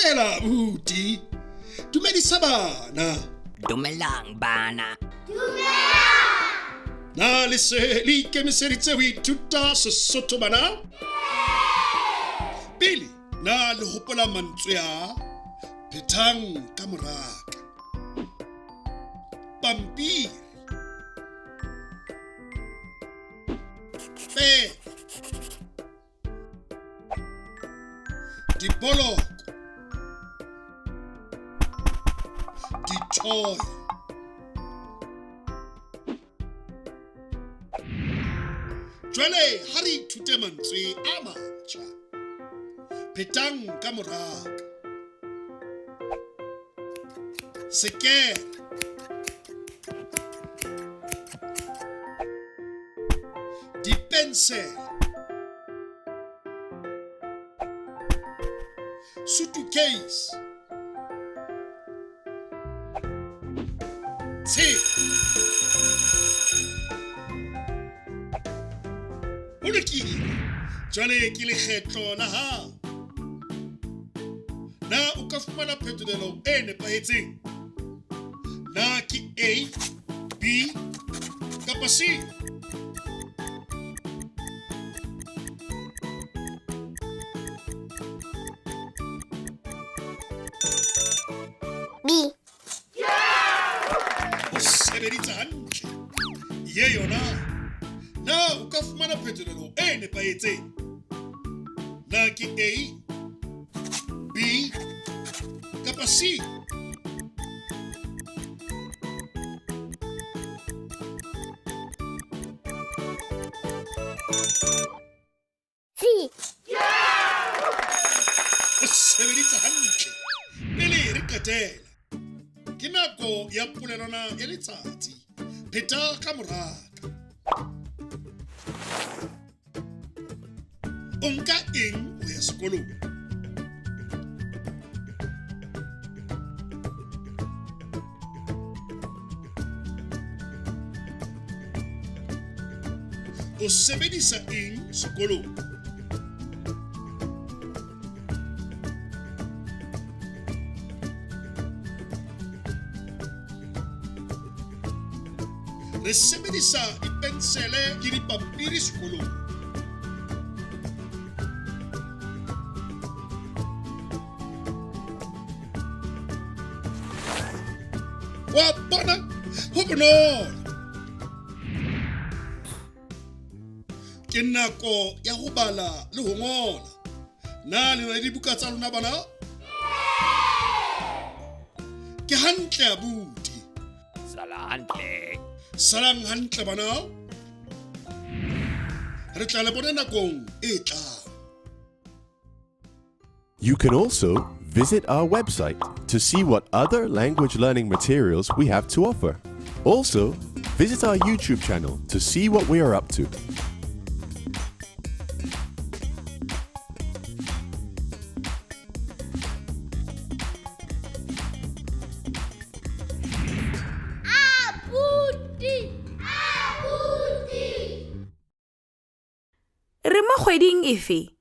Dumela abuti. Dumedisa bana. Dumelang bana. Na le se le ikemiseditse ho ithuta Sesotho bana? Pele na le hopola mantswe a phethang ka moraka. Pampiri. Pele. Diboloko. Dithoy. Jwale ha re ithute mantswe a matjha. Phetang ka moraka. Sekere. Dipensele. Suitcase. Tshepe. Ho lokile. Jwale ke lekgetlo la hao. Na o ka fumana phetolelo e nepahetseng? Na ke A, B kapa C? B. O sebeditse hantle. Ye yona. Na o ka fumana phetolelo e nepahetseng? Na ke A, B kapa C? C. O sebeditse hantle. Pele re qetela, ke nako ya polelwana ya letsatsi. Pheta ka moraka. O nka eng ho ya sekolong? O sebedisa eng sekolong? Re sebedisa dipensele le dipampiri sekolong. Wa bona, ho bonolo. Ke nako ya ho bala le ho ngola. Na le na le dibuka tsa lona bana? Ke hantle abuti. Sala hantle. Salang hantle bana. Re tla le bona nakong e tlang. You can also visit our website to see what other language learning materials we have to offer. Also, visit our YouTube channel to see what we are up to. Abuti. Abuti. Re mo kgweding efe?